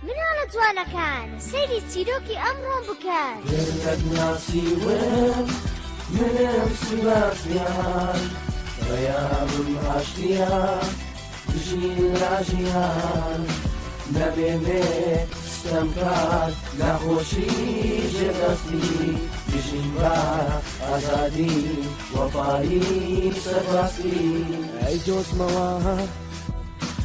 مناڵە جوانەکان سەیری چیرۆکی ئەمڕۆم بکەن. گەر نەتناسیوم منم سباستیان پەیامم ئاشتیە بژین لە ژیان نەمێنێ ستەمکار ناخۆشی ژێردەستی بژین بە ئازادی وەفایی سەرڕاستی ئەی دۆزمەوە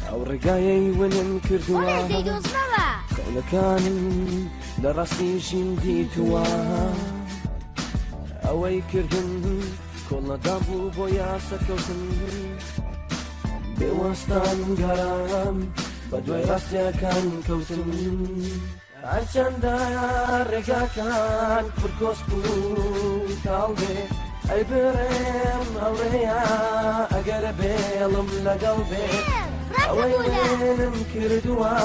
ئەو ڕێگایەی ونم کردووە بەڵێ دەیدۆزمەوە. خەونەکانم لە ڕاستی ژین دیتووە ئەوەی کردم کۆڵنەدان بوو بۆ یاسەکەوتن بێوەستان گەڕام بە دوای ڕاستیەکان کەوتم هەرچەندە ڕێگاکان پڕ کۆسپ و تاڵ بێ ئەی بڕێم هەوڕێیە ئەگەر بێڵم لەگەڵ بێ ئەوەی منم کردووە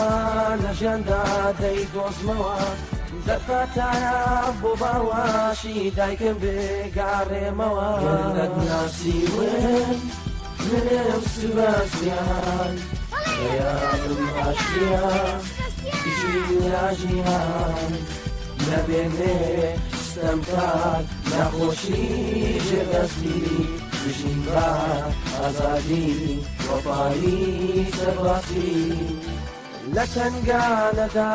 لە ژیاندا دەیدۆزمەوە دەرفەتایە بۆ باوەشی دایکم بگەڕێمەوە گەر نەتناسیوم منم سباستیان پەیامم ئاشتیە بژین لە ژیان نەمێنێ ستەمکار ناخۆشی ژێردەستی بژین بە ئازادی وەفایی سەرڕاستی لە تەنگانەدا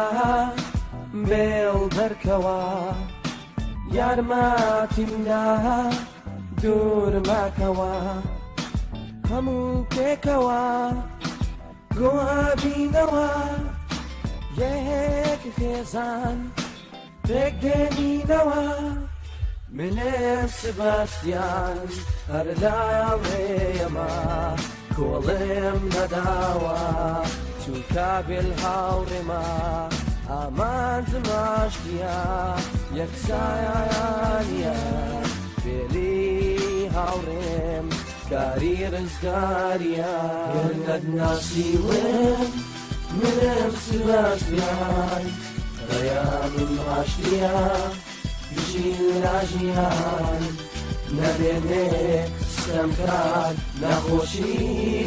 بێڵ دەرکەوە یارمەتیم دا دوور مەکەوە هەموو پێکەوە گۆئابینەوە یەک خێزان پێک دێنینەوە منم سباستیان هەر لاوێیەمە کۆڵێم نەداوە چونکە بێل هاوڕێمە ئامانجم ئاشتیە یەکسانیە بێلی هاوڕێم کاری ڕزگاریە گەر نەتناسیوم منم سباستیان پەیامم ئاشتیە بژین لە ژیان نەمێنێ ستەمکار ناخۆشی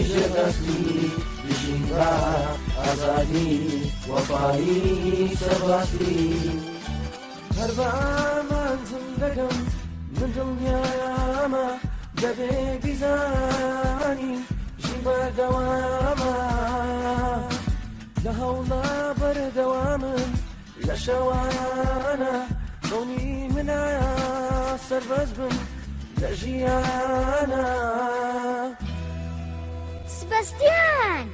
ژێردەستی بژین بە ئازادی وەفایی سەرڕاستی هەر بە ئامانجم دەگەم من دڵنیامە دەبێ بیزانی ژین بەردەوامە لە هەوڵا بەردەوامم لە شەوانە خەونی منە سەربەز بم لە ژیانە. سباستیان!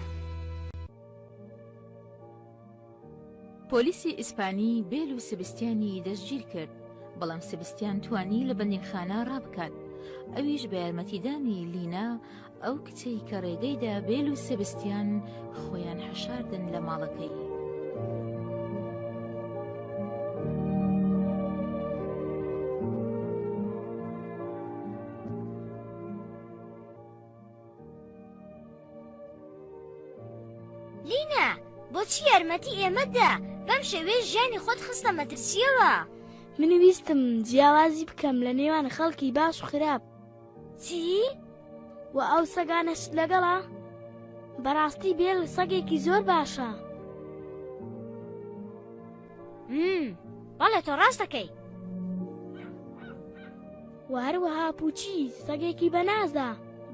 پۆلیسی ئیسپانی بێل و سبستیانی دەستگیر کرد، بەڵام سبستیان توانی لە بەندینخانە ڕابکات، ئەویش بە یارمەتیدانی لینا ئەو کچەی کە ڕێگەیدا بێل و سبستیان خۆیان حەشاردن لە ماڵەکەی. لینا بۆچی یارمەتی ئێمەت دا بەم شێوەیە ژیانی خۆت خستە مەترسیەوە؟ من ویستم جیاوازی بکەم لە نێوان خەڵکی باش و خراپ. چی؟ و ئەو سەگانەشت لەگەڵە؟ بەڕاستی بێل سەگێکی زۆر باشە. مم، بەڵێ تۆ ڕاست دەکەی. و هەروەها پوچی سەگێکی بەنازە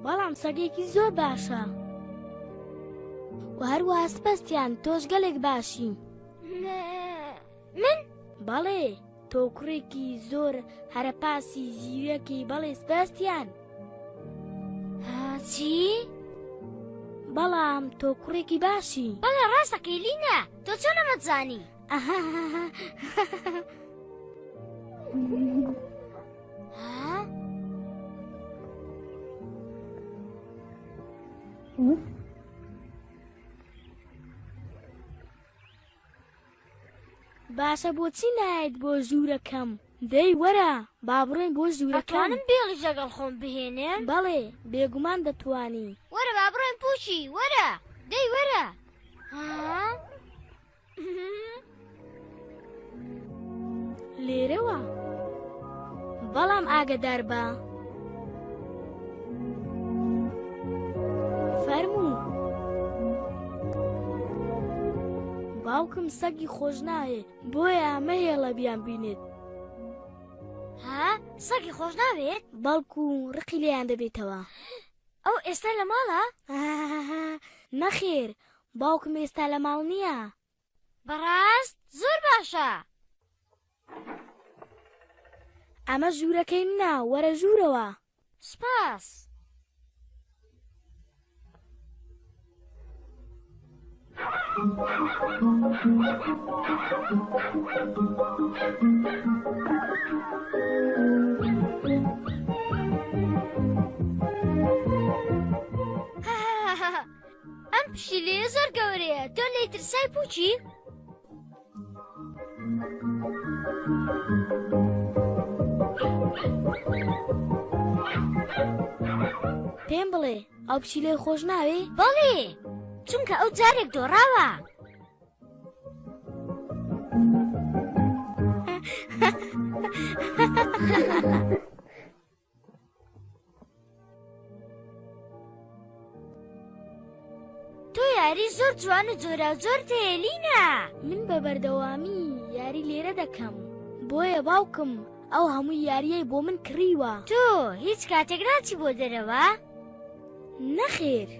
بەڵام سەگێکی زۆر باشە. و هەروەها سپەستیان تۆش گەلێک باشی. من؟ بەڵێ تۆ کوڕێکی زۆر هەرەپاسی زیرەکی بەڵێ سپەستیان. چی؟ بەڵام تۆ کوڕێکی باشی. بەڵێ ڕاست دەکەی لینا تۆ چۆن ئەمەت زانی؟ باشە بۆچی نایەت بۆ ژوورەکەم؟ دەی وەرە با بڕۆین بۆ ژوورەکەم. ئەتوانم بێڵیش لەگەڵ خۆم بهێنم؟ بەڵێ بێگومان دەتوانی. وەرە با بڕۆین پووچی وەرە دەی وەرە. ها؟ لێرەوە بەڵام ئاگەدار بە فەرموو. باوکم سەگی خۆش ناوێ بۆیە مەهێڵە بیان بینێت. ها سەگی خۆش ناوێت؟ بەڵکو ڕقی لێیان دەبێتەوە. ئەو ئێستا لە ماڵە؟ نەخێر باوکم ئێستا لە ماڵ نییە. بەڕاست؟ زۆر باشە. ئەمە ژوورەکەی منە وەرە ژوورەوە. سپاس. ئەم پشیلەیە زۆر گەورەیە تۆ لێی ترسای پوچی؟ پێم بڵێ ئەو پشیلەی خۆش ناوێ؟ بەڵێ چونکە ئەو جارێک دۆڕاوە. تۆ یاری زۆر جوان و جۆراوجۆرت هەیە لینا. من بە بەردەوامی یاری لێرە دەکەم بۆیە باوکم ئەو هەموو یاریەی بۆ من کڕیوە. تۆ هیچ کاتێک ناچی بۆ دەرەوە؟ نەخێر.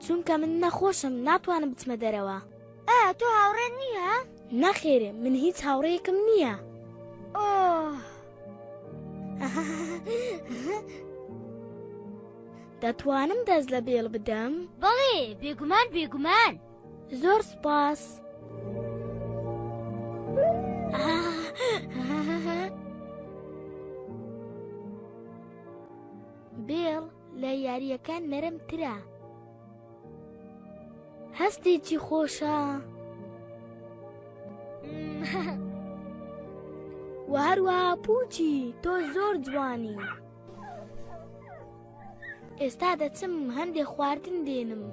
چونکە من نەخۆشم ناتوانم بچمە دەرەوە. ئا تۆ هاوڕێت نییە؟ نەخێر من هیچ هاوڕێیەکم نییە. ئۆه. دەتوانم دەست لە بێڵ بدەم؟ بەڵێ بێگومان بێگومان. زۆر سوپاس. بێڵ لە یارییەکان نەرمترە. هەستێکی خۆشە. وە هەروەها پوچی تۆ زۆر جوانی. ئێستا دەچم هەندێ خواردن دێنم.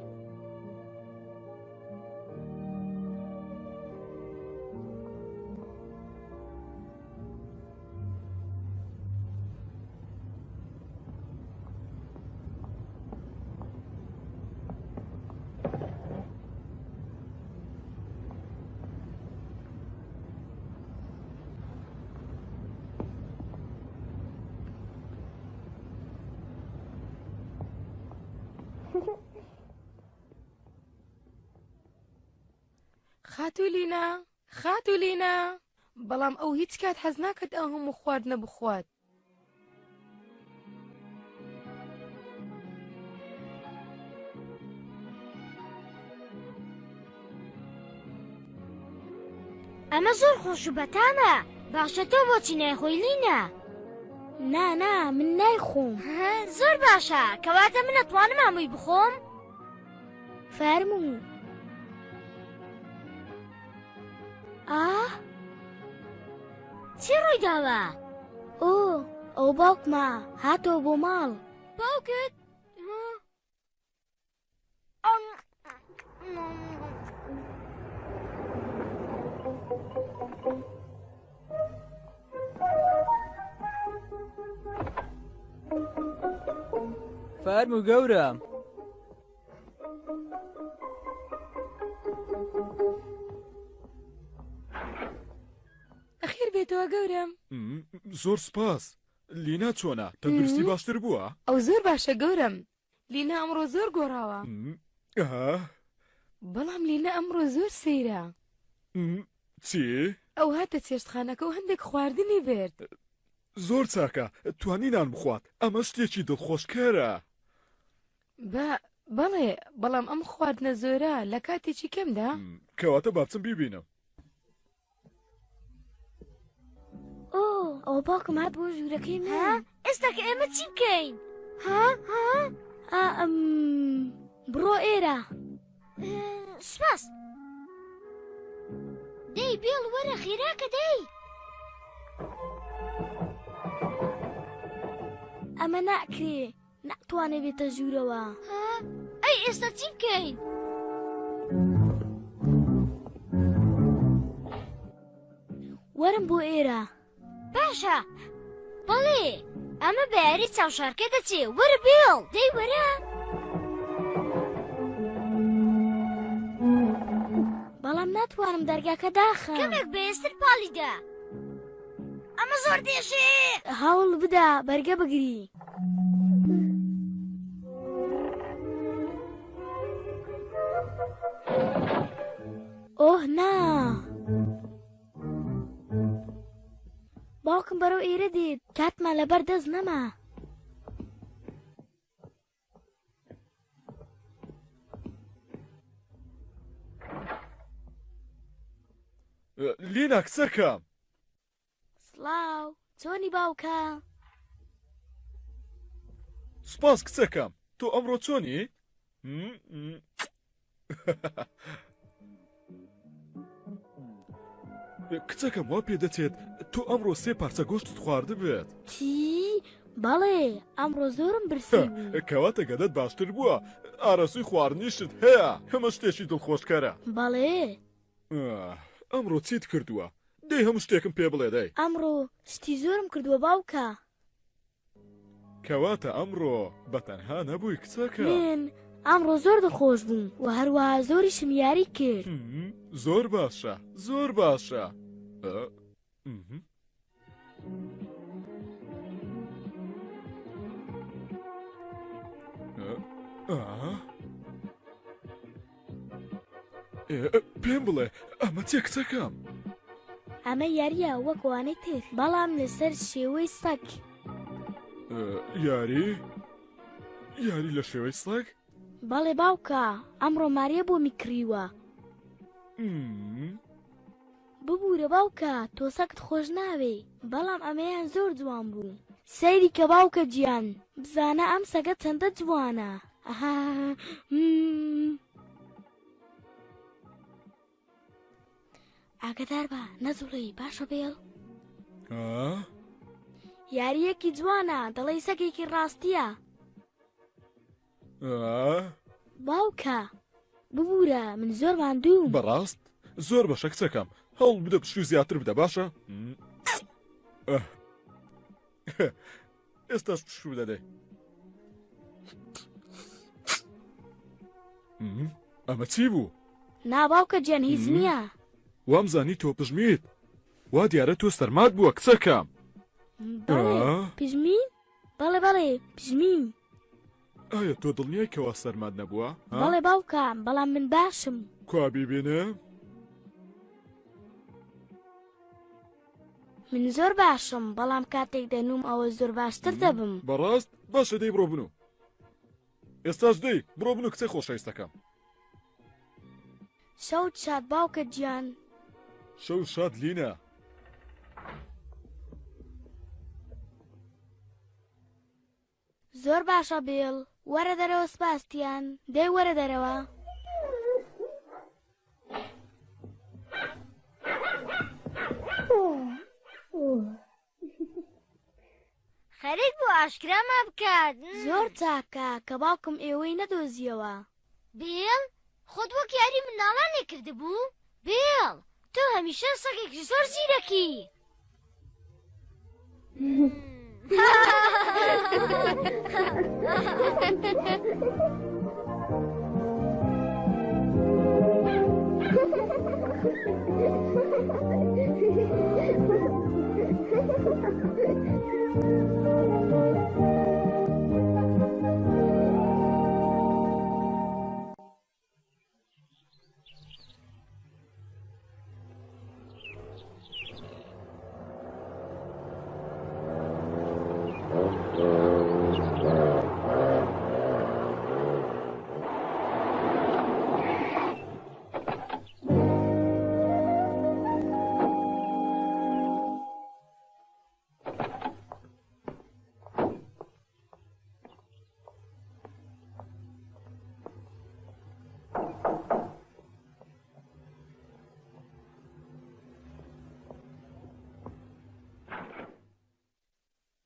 خاتوو لینا خاتوو لینا بەڵام ئەو هیچ کات حەز ناکات ئەو هەموو خواردنە بخوات. ئەمە زۆر خۆش و بەتامە باشە تۆ بۆچی نایخۆی لینا؟ نا نا من نایخۆم. زۆر باشە کەواتە من ئەتوانم هەمووی بخۆم؟ فەرموو. ئاه چی ڕووی داوە؟ ئۆ ئەو باوکمە هاتەوە بۆ ماڵ. باوکت؟ فەرموو گەورەم. ئەخیر بێتەوە گەورەم. زۆر سپاس. لینا چۆنە؟ تەندروستی باشتر بووە؟ ئەو زۆر باشە گەورەم. لینا ئەمڕۆ زۆر گۆڕاوە. بەڵام لینا ئەمڕۆ زۆر سەیرە. چی؟ ئەو هاتە چێشتخانەکە و هەندێک خواردنی برد. زۆر چاکە توانی نان بخوات ئەمە شتێکی دڵخۆشکەرە. بە بەڵێ بەڵام ئەم خواردنە زۆرە لە کاتێکی کەمدا. کەواتە با بچم بیبینم. ئۆ ئەوە باوکم هات بۆ ژوورەکەی من. ئێستا کە ئێمە چی بکەین؟ ها ها ئا ئەم بڕۆ ئێرە. سوپاس. دەی بێڵ وەرە خێراکە دەی. ئەمە ناکرێ ناتوانێ بێتە ژوورەوە. ئەی ئێستا چی بکەین؟ وەرم بۆ ئێرە. باشە بەڵێ. ئەمە بە یاری چاوشارکە دەچێ. وەرە بێڵ، دەی وەرە. بەڵام ناتوانم دەرگاکە داخەم. کەمێک بەهێزتر پاڵی دە. ئەمە زۆر دێشێ. هەوڵ بدە بەرگە بگری. ئۆه نا! باوکم بەرەو ئێرە دێت کاتمان لەبەر دەست نەما. لینا کچەکەم. سڵاو چۆنی باوکە؟ سوپاس کچەکەم تۆ ئەمڕۆ چۆنی؟ کچەکەم وا پێدەچێت تۆ ئەمڕۆ سێ پارچە گۆشتت خواردبێت. چی؟ بەڵێ ئەمڕۆ زۆرم برسی بوو. کەواتە گەدەت باشتر بووە ئارەزووی خواردنیشت هەیە ئەمە شتێکی دڵخۆشکەرە. بەڵێ. ئەمڕۆ چیت کردووە؟ دەی هەموو شتێکم پێ بڵێ دەی. ئەمڕۆ شتی زۆرم کردووە باوکە. کەواتە ئەمڕۆ بە تەنها نەبووی کچەکەم. من ئەمڕۆ زۆر دڵخۆش بووم و هەروەها زۆریشم یاری کرد. زۆر باشە زۆر باشە. پێم بڵێ ئەمە چیە کچەکەم؟ ئەمە یاریە وەک وانەی تر بەڵام لەسەر شێوەی سەگ. یاری؟ یاری لە شێوەی سەگ؟ بەڵێ باوکە ئەمڕۆ ماریە بۆمی کڕیوە. ببورە باوکە تۆ سەگت خۆش ناوێ بەڵام ئەمەیان زۆر جوان بوو سەیری کە باوکە گیان بزانە ئەم سەگە چەندە جوانە ئاگدار بە نەجوڵێی باشە بێڵ یاریەکی جوانە دەڵێی سەگێکی ڕاستیە باوکە ببورە من زۆر ماندووم. بەڕاست؟ زۆر بەشە کچەکەم هەوڵ بدە پشوو زیاتر بدە باشە؟ ئێستاش پشوو بدە دەی. ئەمە چی بوو؟ نا باوکە گیان هیچ نییە. وامزانی تۆ پژمیت وا دیارە تۆ سەرمات بووە کچەکەم. بەڵێ پژمیم؟ بەڵێ بەڵێ پژمیم. ئایا تۆ دڵنیای کەوا سەرمات نەبووە؟ بەڵێ باوکە بەڵام من باشم. کوا بیبینێ؟ من زۆر باشم بەڵام کاتێک دەنوم ئەوە زۆر باشتر دەبم. بەڕاست؟ باشە دەی بڕۆ بنوو. ئێستاش دەی بڕۆ بنوو کچە خۆشەویستەکەم. شەوت شاد باوکە گیان. شەو شاد لینا. زۆر باشە بێڵ وەرە دەرەوە سپاستیان دەی وەرە دەرەوە. خەریک بوو ئاشکرامان بکات. زۆر چاکە کە باوکم ئێوەی نەدۆزیەوە. بێڵ خۆت وەک یاری منداڵانێک کردبوو؟ بێڵ تۆ هەمیشە سەگێکی زۆر زیرەکی.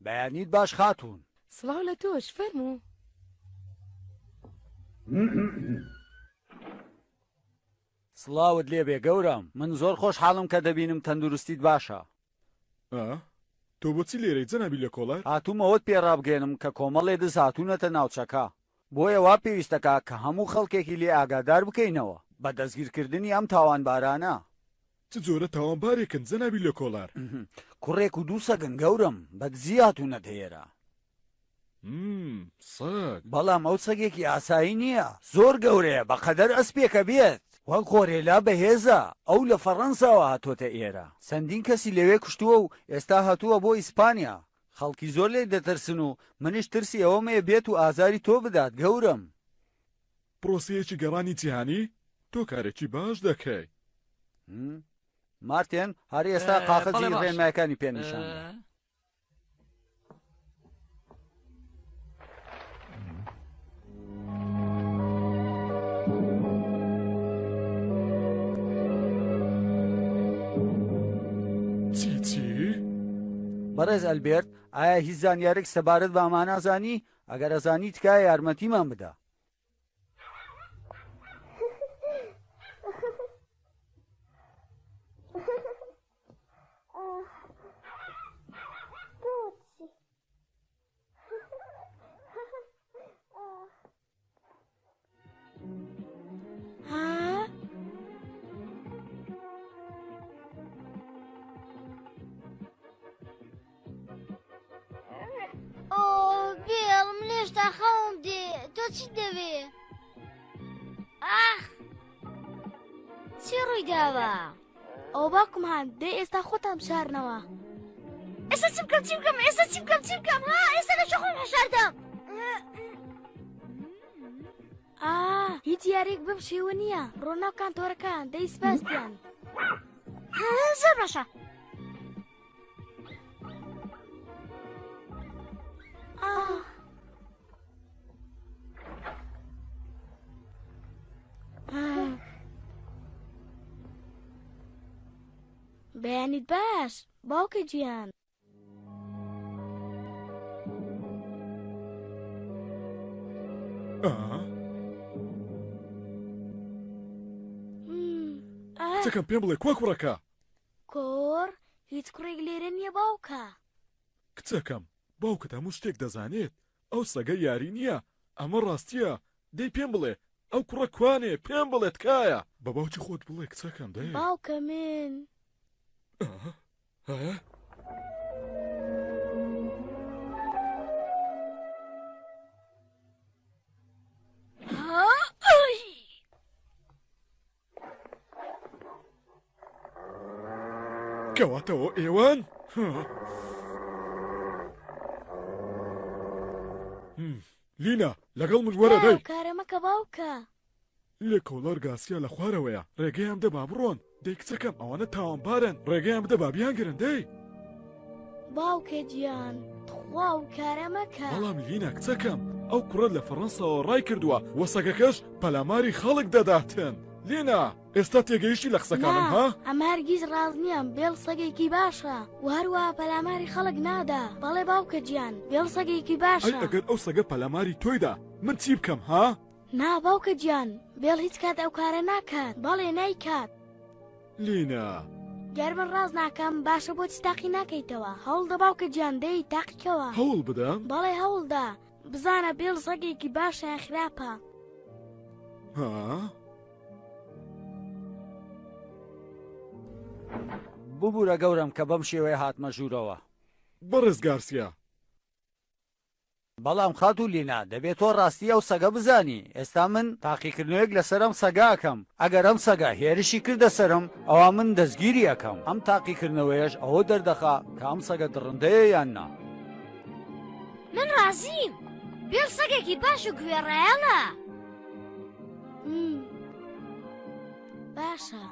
بەیانیت باش خاتوون. سڵاو لە تۆش فەرموو. سڵاوت لێبێ گەورەم من زۆر خۆشحاڵم کە دەبینم تەندروستیت باشە. ئا؟ تۆ بۆچی لێرەی جەنابی لێکۆڵەر؟ هاتووم ئەوەت پێ ڕابگەیەنم کە کۆمەڵێ دز هاتوونەتە ناوچەکە، بۆیە وا پێویستەکا کە هەموو خەڵکێکی لێ ئاگادار بکەینەوە بە دەستگیرکردنی ئەم تاوانبارانە. چ جۆرە تاوانبارێکن جەنابی لێکۆڵەر؟ کوڕێک و دوو سەگن گەورەم، بە دزی هاتوونەتە ئێرە. سەگ. بەڵام ئەو سەگێکی ئاسایی نییە، زۆر گەورەیە، بە قەدەر ئەسپێکە بێت. وەک غۆرێلا بەهێزە، ئەو لە فەڕەنساوە هاتۆتە ئێرە، چەندین کەسی لەوێ کوشتووە و ئێستا هاتووە بۆ ئیسپانیا. خەڵکی زۆر لێی دەترسن و منیش ترسی ئەوەم هەیە بێت و ئازاری تۆ بدات گەورەم. پرۆسەیەکی گەڕانی جیهانی؟ تۆ کارێکی باش دەکەی. مارتێن، هەر ئێستا قاقەزی ڕێنمایەکانی پێ نیشان دە. چی چی؟ بەڕێز ئەلبێرت، ئایا هیچ زانیارێک سەبارەت بە ئەمانە ئەزانی؟ ئەگەر ئەزانی تکایە یارمەتیمان بدە. ئۆ بێڵ من هێشتا خەوم دێ تۆ چیت دەوێ ئاخ چی ڕووی داوە ئەوە باوکم هات دەی ئێستا خۆتان بشارنەوە. ئێستا چی بکەم چی بکەم ئێستا چی بکەم چی بکەم ها ئێستا لە خۆم حەشاردام ئا هیچ یاریەک بەم شێوە نییە ڕۆ ناو کانتۆرەکان دەی سپاستیان زۆر باشە بەیانیت باش باوکە گیان. کچەکەم پێم بڵێ کوا کوڕەکە؟ کوڕ؟ هیچ کوڕێک لێرە نییە باوکە. کچەکەم باوکت هەموو شتێک دەزانێت ئەو سەگە یاری نییە ئەمە ڕاستییە دەی پێم بڵێ ئەو کوڕە کوانێ پێم بڵێ تکایە. بە باوکی خۆت بڵێ کچەکەم دەی. باوکە من. کەواتەوە ئێوان؟ لینا لەگەڵ من وەرە دەی. کارە مەکە باوکە. لێکۆڵەر گاسیا لە خوارەوەیە ڕێگەیان بدە با بڕۆن دەی کچەکەم ئەوانە تاوانبارن ڕێگەیان بدە با بیانگرن دەی. باوکە گیان تخوا ئەو کارە مەکە. بەڵام لینا کچەکەم ئەو کوڕە لە فەڕەنساوە ڕای کردووە وە سەگەکەش پەلاماری خەڵک دەداتن لینا ئێستا تێگەیشتی لە قسەکانم نا ها؟ ئەمە هەرگیز ڕاست نییە بێڵ سەگێکی باشە و هەروەها پەلاماری خەڵک نادا بەڵێ باوکە گیان بێڵ سەگێکی ئەی باشە. ئەگەر ئەو سەگە پەلاماری تۆیدا من چی بکەم ها؟ نا باوکە گیان بێڵ هیچ کات ئەو کارە ناکات بەڵێ نایکات. لینا. گەر من ڕاست ناکەم باشە بۆچی تاقی ناکەیتەوە هەوڵدە باوکە گیان دەی تاقیکەوە. هەوڵ بدەم؟ بەڵێ هەوڵدە بزانە بێڵ سەگێکی باشە یان خراپە. ها؟ ببورە گەورەم کە بەم شێوەیە هاتمە ژوورەوە. بەڕێز گارسیا. بەڵام خاتوو لینا دەبێ تۆ ڕاستی ئەو سەگە بزانی، ئێستا من تاقیکردنەوەیەک لەسەر ئەم سەگە ئەکەم، ئەگەر ئەم سەگە هێرشی کردە سەرم ئەوا من دەستگیری ئەکەم، ئەم تاقیکردنەوەیەش ئەوە دەردەخا کە ئەم سەگە دڕندەیە یان نا. من ڕازیم، بێڵ سەگێکی باش و گوێڕایەڵە. باشە.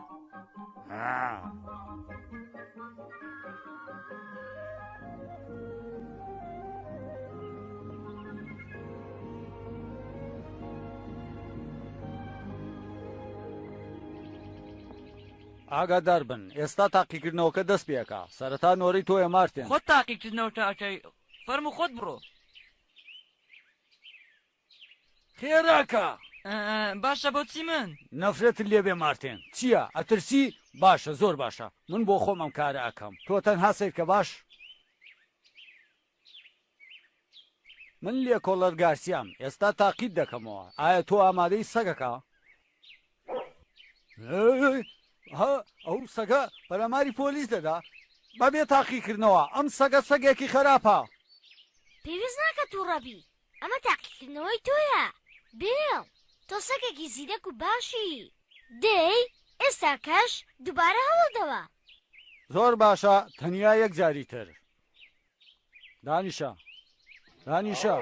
ئاگادار بن ئێستا تاقیکردنەوەکە دەست پێکا سەرەتا نۆرەی تۆیە مارتێن. خۆت تاقیکردنەوەکە ئەکەی فەرموو خۆت بڕۆ. خێراکە. باشە بۆچی من؟ نەفرەتت لێبێ مارتێن. چیە؟ ئەترسی؟ باشە زۆر باشە من بۆ خۆم ئەم کارە ئەکەم تۆ تەنها سەیرکە باش؟ من لێکۆڵەر گارسیام، ئێستا تاقیت دەکەمەوە. ئایا تۆ ئامادەی سەگەکە؟ ئەو سەگە پەلاماری پۆلیس دەدا بەبێ تاقیکردنەوە. ئەم سەگە سەگێکی خراپە. پێویست ناکە تووڕەبی، ئەمە تاقیکردنەوەی تۆیە بێڵ، تۆ سەگێکی زیرەک و باشی. دەی ئێستاکەش دووبارە هەوڵدەوە. زۆر باشە، تەنیا یەک جاری تر. دانیشە دانیشە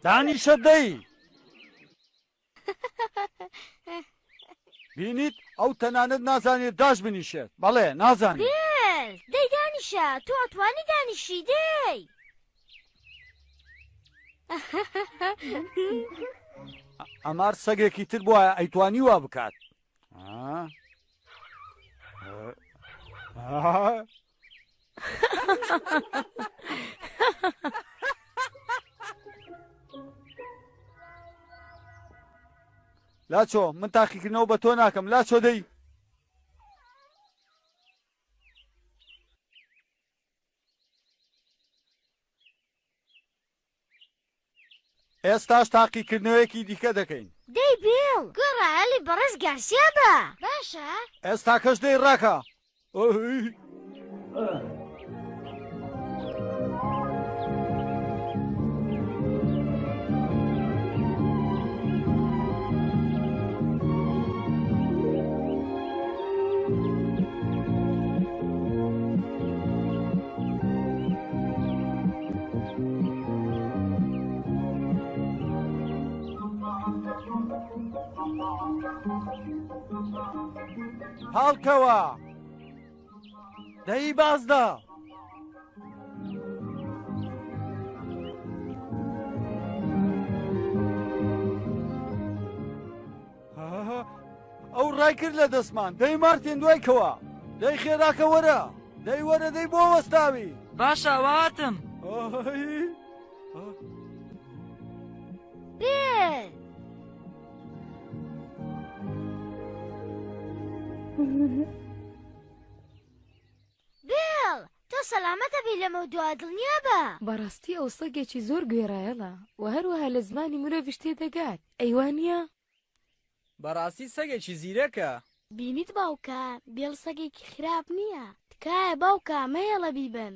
دانیشە دەی بینیت ئەو تەنانەت نازانێت داش بنیشێت بەڵێ نازانێت بێل دەی دانیشە تۆ ئەتوانی دانیشی دەی ئەمار سەگێکی تر بواە ئەیتوانی وا بکات لاچۆ من تاقیکردنەوە بە تۆ ناکەم لاچۆ دەی ئێستاش تاقیکردنەوەیەکی دیکە دەکەین. دەی بێڵ، گوێڕایەڵی بەڕێز گارسیا بە، باشە؟ ئێستاکەش دەی ڕاکە. پاڵکەوە دەی بازدە. ئەو ڕای کرد لە دەستمان دەی مارتین دوای کەوە دەی خێراکە وەرە دەی وەرە دەی بۆ وەستاوی باشە ئەوە هاتم. بێل. بێڵ تۆ سەلامەتە بی لەمە دوا دڵنیا بە. بەڕاستی ئەو سەگێکی زۆر گوێڕایەڵە و هەروەها لە زمانی مرۆڤیش تێدەگات ئەی وانییە؟ بەڕاستی سەگێکی زیرەکە. بینیت باوکە بێڵ سەگێکی خراپ نییە تکایە باوکە مەهێڵە بیبەن.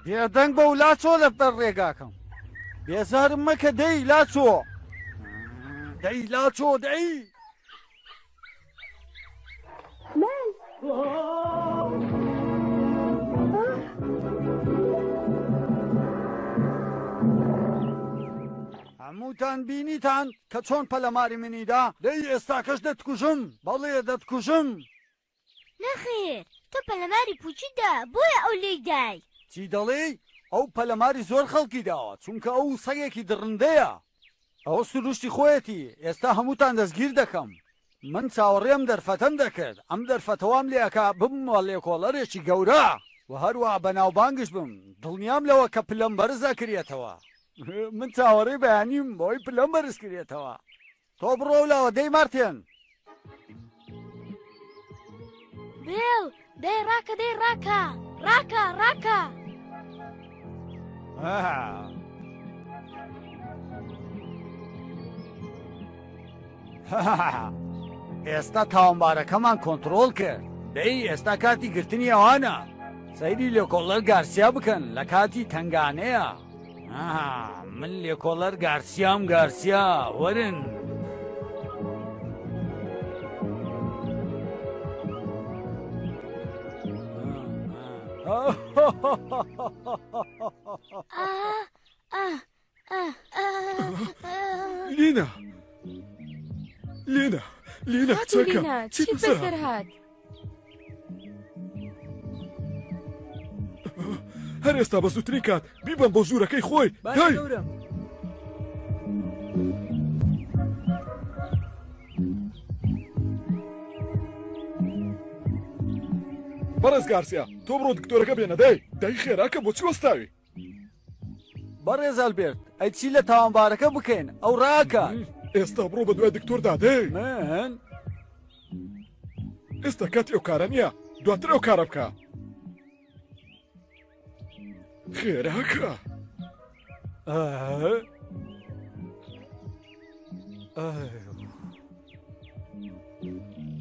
بێدەنگ بە و لاچۆ لە بەر ڕێگاکەم بێزارم مەکە دەی لاچۆ دەی لاچۆ دەی هەمووتان بینیتان کە چۆن پەلەماری منیدا دەی ئێستاکەش دەتکوژم بەڵێ دەتکوژم نەخێر تۆ پەلەماری پوچی دا بۆیە ئەو لێی دای. چی دەڵێی؟ ئەو پەلەماری زۆر خەڵکی داوە چونکە ئەو سەگێکی دڕندەیە. ئەوە سروشتی خۆیەتی ئێستا هەمووتان دەستگیر دەکەم. من چاوەڕێی ئەم دەرفەتەم دەکرد ئەم دەرفەتە وام لێ ئەکا ببمە لێکۆڵەرێکی گەورە و هەروەها بەناوبانگش بم دڵنیام لەوە کە پلەم بەرز ئەکرێتەوە من چاوەڕێی بەیانیم بەوەی پلەم بەرز کرێتەوە. تۆ بڕۆ ئەولاوە دەی مارتێن. بێڵ دەی ڕاکە دەی ڕاکە ڕاکە ڕاکە. ئێستا تاوانبارەکەمان کۆنتڕۆڵ کرد دەی ئێستا کاتی گرتنی ئەوانە سەیری لێکۆڵەر گارسیا بکەن لە کاتی تەنگانەیە. من لێکۆڵەر گارسیام گارسیا وەرن. لینا لینا لینا چەکە چیت بەسەر هات؟ هەر ئێستا بە زووترین کات بیبەن بۆ ژوورەکەی خۆی دای بەڕێز گارسیا تۆ بڕۆ دکتۆرەکە بێنە دای دای خێراکە بۆچی وەستاوی؟ بەڕێز ئەلبێرت، ئەی چی لە تاوانبارەکە بکەین؟ ئەو ڕاکات. ئێستا بڕۆ بە دوای دکتۆردا دەی. من؟ ئێستا کاتی ئەو کارە نییە، دواتر ئەو کارە بکە. خێراکە.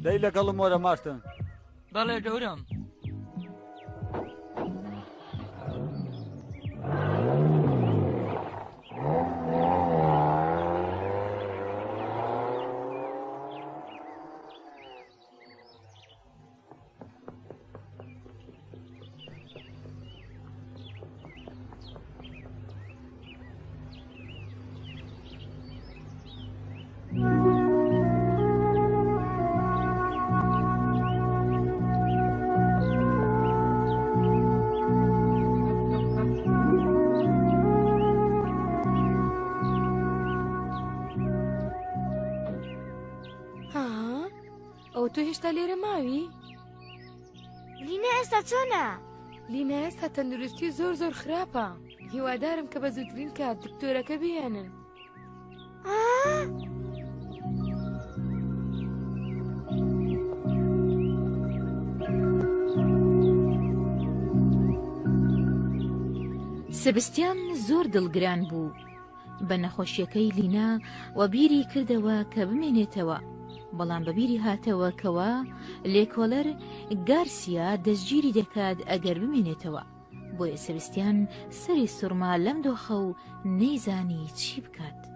دەی لەگەڵم وەرە مارتن. بەڵێ گەورەم. ئەوە تۆ هێشتا لێرە ماوی؟ لینا ئێستا چۆنە؟ لینا ئێستا تەندروستی زۆر زۆر خراپە هیوادارم کە بە زووترین کات دکتۆرەکە بهێنن. سبستیان زۆر دڵگران بوو بە نەخۆشیەکەی لینا و بیری کردەوە کە بمێنێتەوە بەڵام بەبیری هاتەوە کەوا لێکۆڵەر گارسیا دەستگیری دەکات ئەگەر بمێنێتەوە بۆیە سبستیان سەری سوڕما لەم دۆخە و نەیزانی چی بکات.